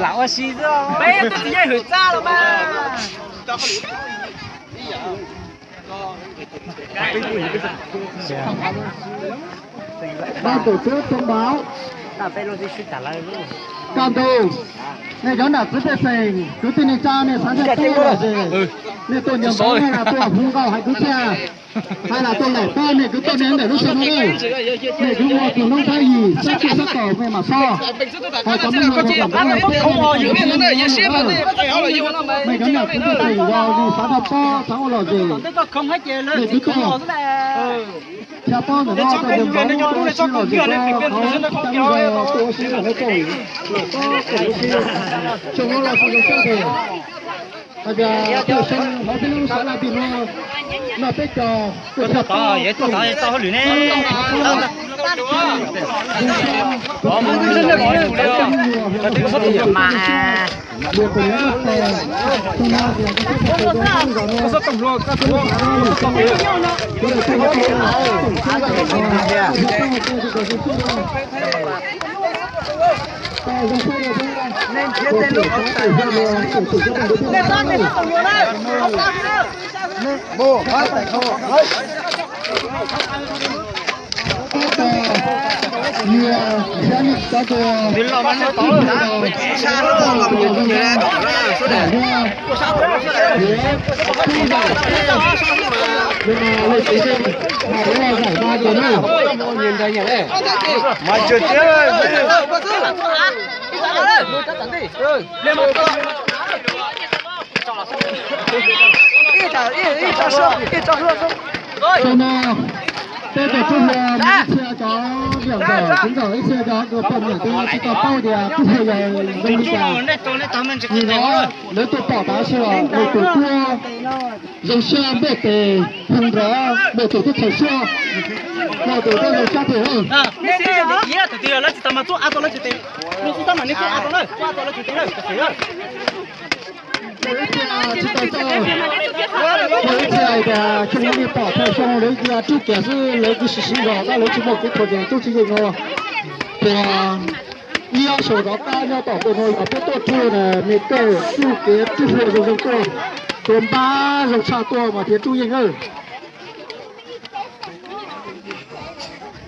Lam ua si xwb. Peb twb tsis yeej hwm txaj los mas. Ban tổ chức thông báo. Kaj ntug, nej cov nam txiv pej xeem, kwv tij neej tsa, nej xav nrog tub lom zem, nej tuaj ncaws npov, nej tuaj hu nkauj hais kwv txhiaj, hais lam tuaj laim pab nej kwv tij neej ntawm lub sij hawm no. Nej kwv muaj tus noob thab yim sab cuaj sab kaum nej mam xoj. Hais cov me nyuam kom nej cov nam txiv pej xeem, nej xav nrog pab xav ua lom zem, nej kwv tij thiab paub ntawm no tuaj ncaws npov, tuaj ua si lom zem, tuaj ua si lom zem, tuaj ua si, tsoom no los tsis zoo siab tiag. Hais tias tuaj xyoo hauv peb lub xav laj tim no, noj peb caug, tuaj txog tau hauj lwm ne. Sau no, peb cov tub hluas, ib txhia cov viam nkaum, txiv nkaum, ib txhia cov kws poj niam tub tsis tau paub tias tub hluas yog zoo li cas. Nim no lawv tuaj pom tab sis lawv tus tuaj zoo siab npej tes hu nrov npej tes tub txhais siab, no tus tuaj zoo siab tiag. Ib txhia hais tias xyoo no pom thaum xyoo lawv cia rub kiag xwb, lawv kuj siv siv zog tab lawv tsis muaj kỹ thuật ces rub tsis yeej no. Ces ib ob xyoos tom qab nyob tom ntej no yog peb tuaj rub na, me kawj rub kev rub hlua zoo zoo tuaj, tua npab zoo tshaj tuaj mas thiaj rub yeej na.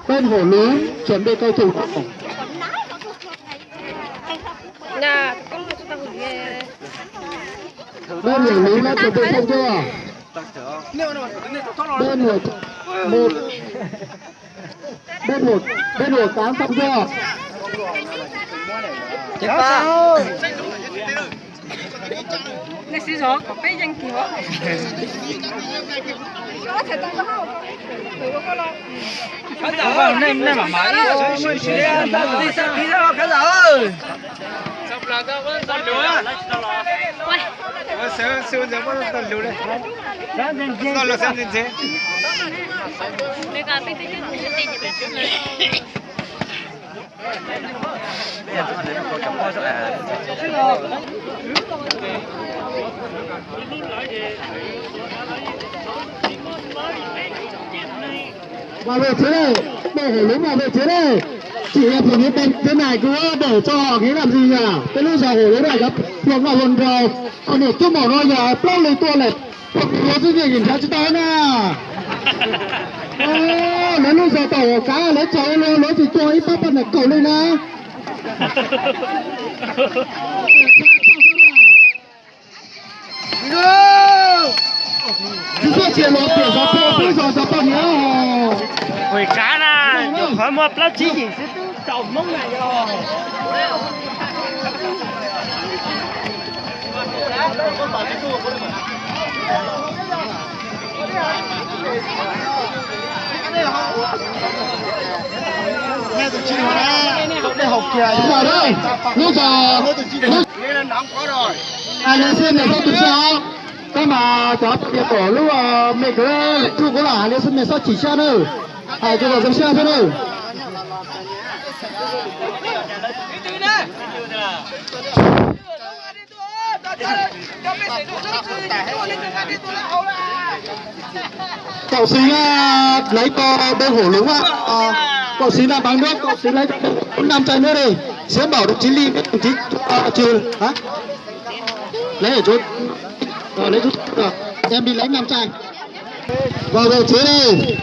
Peb hauv lub tsev npe koj tus. Peb hauv lub no tsev npe xeeb coj. Peb hauv, peb hauv, peb hauv kav xeeb coj. Mas về thế này, để hổ lún mà về thế này. Chỉ là chỉ biết bên thế này cứ để cho họ nghĩ làm gì nhỉ? Cái lũ già hổ lún này, nó thường là hồn rầu. Còn để chút mỏ nó giờ plóc lên tua này. Tua cái lúa chứ gì nhìn thấy chứ tao nè. Ơ, lúa lúa giờ tao hổ cá, lúa trời ơi, lúa thì tua ít bắp bắp này cầu lên nè. Tus xub tias los tias xov poj peb xov xov poj niam. Ua kav na, nyuam qhuav muaj plaub tsib yim xwb twb tau Hmoob na yog. Lub, lub, hais li xwb mej txhob tu siab os. Koj mas cov poj niam tom lub me kwv tsuj kuv los hais li xwb mej txhob chim siab nawb. Hais rau kom zoo siab thiab nawb. Cậu xính à, lấy cho bên hổ lúng ạ. Ờ, cậu xính là bằng nước, cậu xính lấy cho bên hổ lúng năm chai nước đi. Xiab Npaum, đồng chí Ly, đồng chí Trường hả? Lấy ở chỗ, ờ, lấy rút, ờ, em đi lấy năm chai. Vào vị trí đi.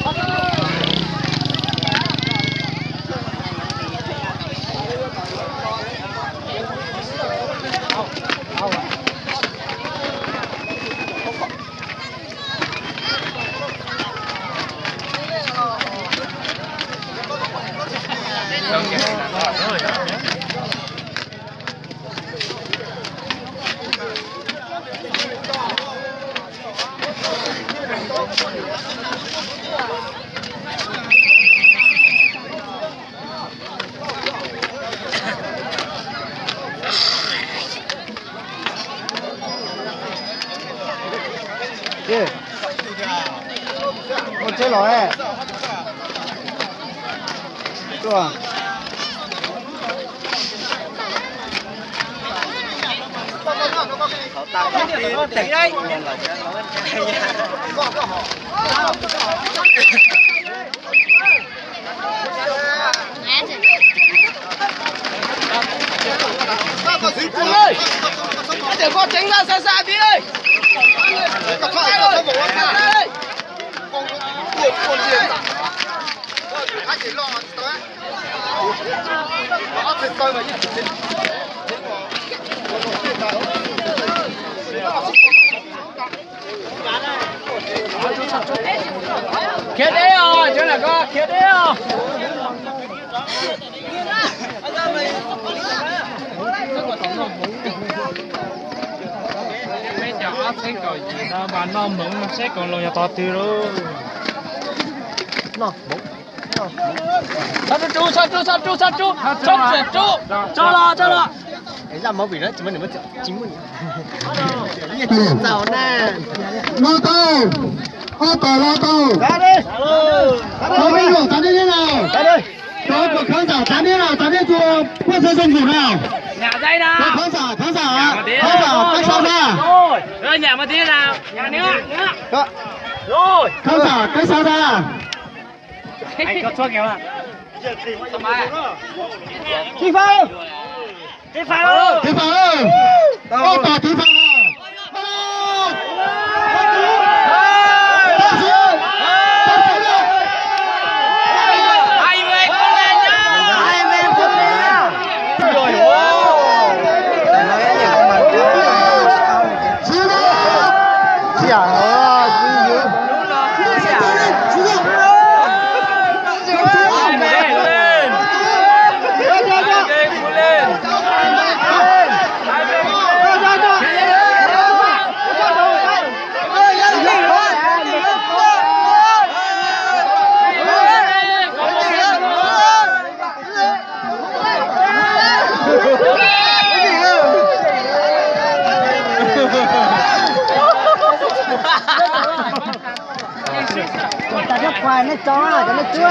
Ua tsheb los. Cov koj tseev laj xa xa di. Khiav deb os, cov nam ko khiav deb os. Peb cov ob txheeb kaum yim no mas noj hmoov no seb koom loo yog tog twg lauj. Txhob rub rub, txhob rub, txhob rub, txhob rub, txhob rub, tso los, tso los. Zaj movie no tsis muaj nws, tsis muaj nws. Noj tau, ob tog los tau. Có mấy vụ tao biết thế nào? Có, có khán giả tao biết nào, tao biết thua quốc tế dân chủ nào? Có khán giả, khán giả, khán giả có sao ra? Khán giả có sao ra? Thím Pha ơi! Thím Pha ơi! Ôi, tỏ thím Pha ơi! Cov nej tso, cov nej tso.